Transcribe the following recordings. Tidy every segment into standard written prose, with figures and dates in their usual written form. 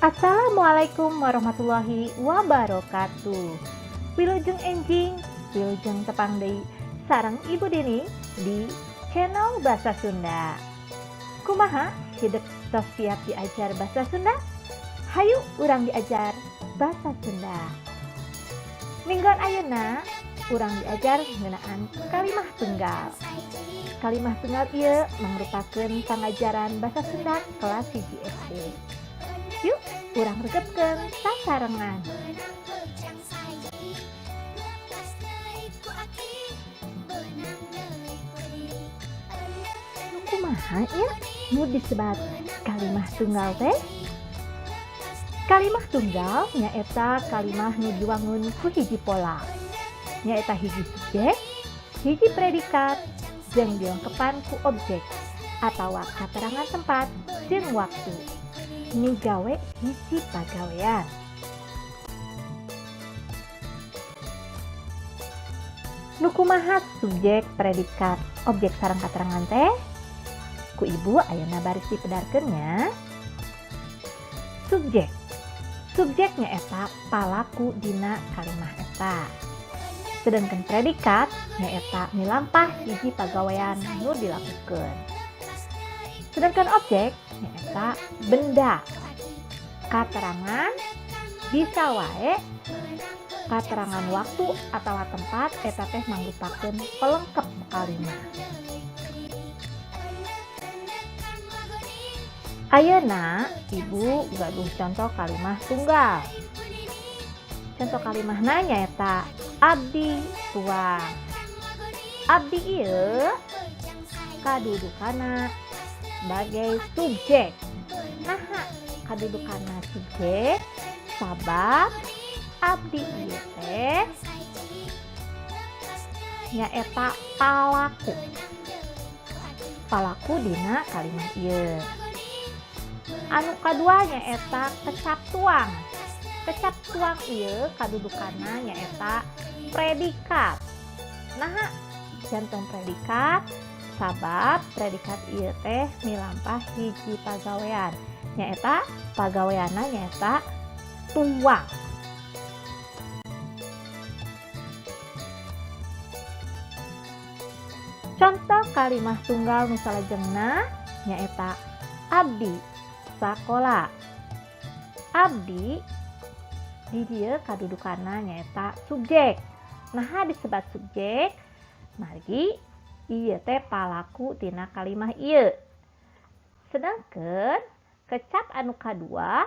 Assalamualaikum warahmatullahi wabarakatuh. Wilujeng enjing, wilujeng tepang deui sareng Ibu Dini di channel Bahasa Sunda. Kumaha hidep, tos siap diajar bahasa Sunda? Hayu urang diajar bahasa Sunda. Mingguan ayeuna urang diajar ngeunaan kalimah tunggal. Kalimah tunggal ieu mangrupakeun pangajaran bahasa Sunda kelas 1 SD. Yuk, urang resepkeun sasarengan. Nu kumaha ya nu disebat kalimah tunggal teh? Kalimah tunggal nyaeta kalimah nu diwangun ku hiji pola. Nyaeta hiji subjek, hiji predikat, jeung dilengkepan ku objek atawa katerangan tempat jeung waktu. Migawe hiji pagawean. Nu kumaha subjek, predikat, objek sareng katerangan teh? Ku ibu ayeuna baris dipedarkeun nya. Subjek. Subjek nyaeta palaku dina kalimah eta. Sedangkan predikat nyaeta milampah hiji pagawean nu dilakukeun. Sedangkan objek nyaeta benda. Katerangan bisa wae katerangan waktu atawa tempat, eta teh mangrupakeun pelengkep kalimah. Ayeuna ibu gaduh contoh kalimah tunggal. Contoh kalimahna nyaeta abdi tuang. Abdi ieu kadudukanna sebagai subjek. Naha kadudukanna subjek? Sabab abdi ieu teh nyaeta palaku. Palaku dina kalimah ieu. Anu kadua nyaeta kecap tuang. Kecap tuang ieu kadudukanna nyaeta predikat. Naha janten predikat? Sabab predikat ieu teh milampah hiji pagawean. Nyaeta pagaweanna nyaeta tuang. Contoh kalimah tunggal nu salajengna nyaeta abdi sakola. Abdi di dieu kadudukanna nyaeta subjek. Naha disebat subjek? Margi ieu teh palaku tina kalimah ieu. Sedangkan kecap anu kadua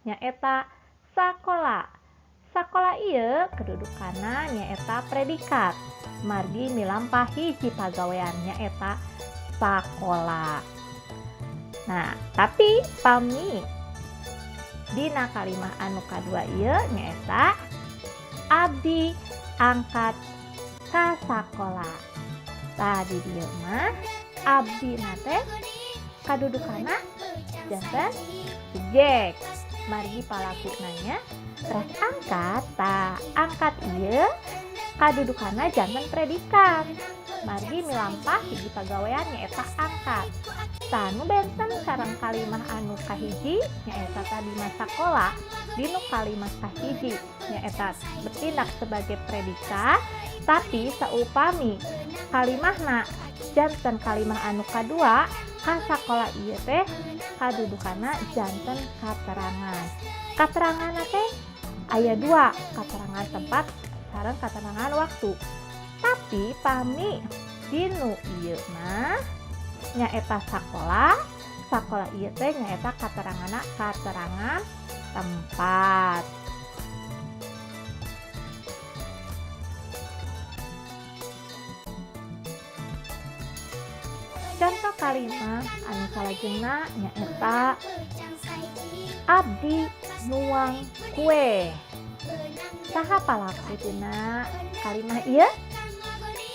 nyaeta sakola. Sakola ieu kedudukanna nyaeta predikat. Margi milampah hiji pagawean nyaeta sakola. Nah, tapi pami dina kalimah anu kadua ieu nyaeta abdi angkat ka sakola. Tah, di dieu mah abdi na teh kadudukanna janten subjek. Margi palakuna nya. Teras angkat, tah angkat ieu kadudukanna janten predikat. Margi milampah hiji pagawean nyaeta angkat. Tah, nu benten sareng kalimah anu kahiji nyaeta tadi mah sakola, dinu kalimah kahiji nyaeta bertindak sebagai predikat, tapi saupami kalimahna janten kalimah anu kadua, ka sakola ieu teh kadudukanna janten katerangan. Kateranganna teh aya dua, katerangan tempat sareng katerangan waktu. Tapi pami dinu ieu mah nyaeta sakola, sakola ieu teh nyaeta kateranganna katerangan tempat. Contoh kalimah anu salajengna nyaeta abdi nuang kue. Saha palaku tina kalimah ieu?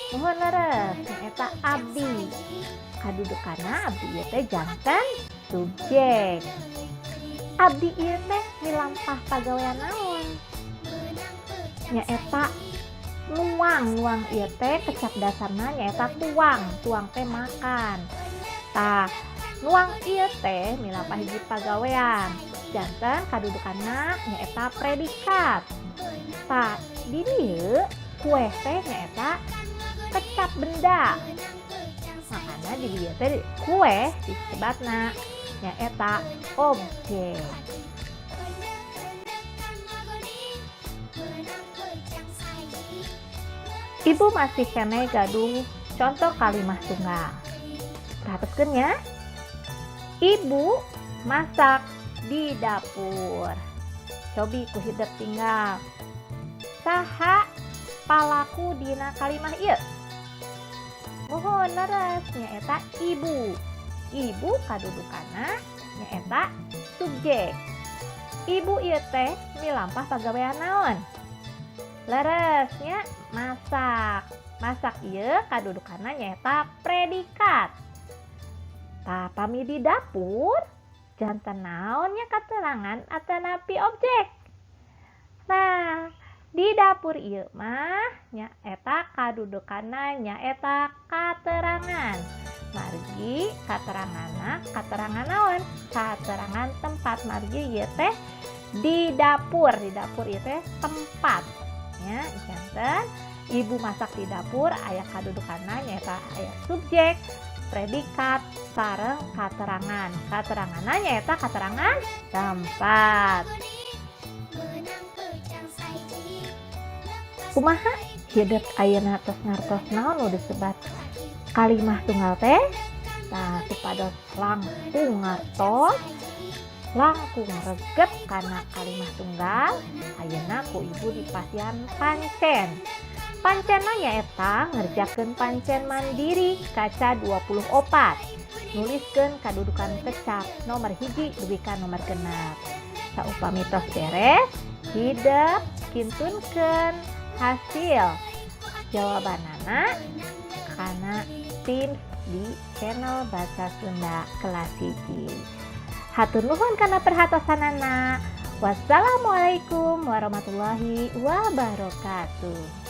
Muhun leres, nyaeta abdi. Kadudukanna abdi ieu teh janten subjek. Abdi ieu teh milampah pagawean naon? Nyaeta nuang. Nuang ieu teh kecap dasarna nyaeta tuang. Tuang teh makan. Tah, nuang ieu teh milampah hiji pagawean. Janten kadudukanna nyaeta predikat. Tah, di dieu kue teh nyaeta kecap benda. Makanya di dieu teh kue disebatna nyaeta objek. Ibu masih keneh gaduh contoh kalimah tunggal. Perhatoskeun nya. Ibu masak di dapur. Cobi ku hidep tinggal. Saha palaku dina kalimah ieu? Muhun, leres, nyaeta ibu. Ibu kadudukanna nyaeta subjek. Ibu ieu teh milampah pagawean naon? Leres nya, masak. Masak ieu kadudukanna nyaeta predikat. Tah, pami di dapur janten naon nya, katerangan atanapi objek? Nah, di dapur ieu mah nyaeta kadudukanna nyaeta katerangan. Margi kateranganna katerangan naon? Katerangan tempat, margi ieu teh di dapur. Di dapur ieu teh tempat nya. Janten ibu masak di dapur aya kadudukanna nyaeta aya subjek, predikat, sareng katerangan. Kateranganna nyaeta katerangan tempat. Kumaha hidep ayeuna tos ngartos naon nu disebat kalimah tunggal teh? Tah, supados langkung ngartos, langkung regep kana kalimah tunggal, ayeuna ku ibu dipasihan pancen. Pancenna nyaeta ngerjakeun pancen mandiri kaca 24, nuliskeun kadudukan kecap nomor 1 dugi ka nomor 6. Saupami tos beres, hidep kintunkeun hasil jawabanana kana Teams di channel Bahasa Sunda kelas 1. Hatur nuhun kana perhatosanana. Wassalamualaikum warahmatullahi wabarakatuh.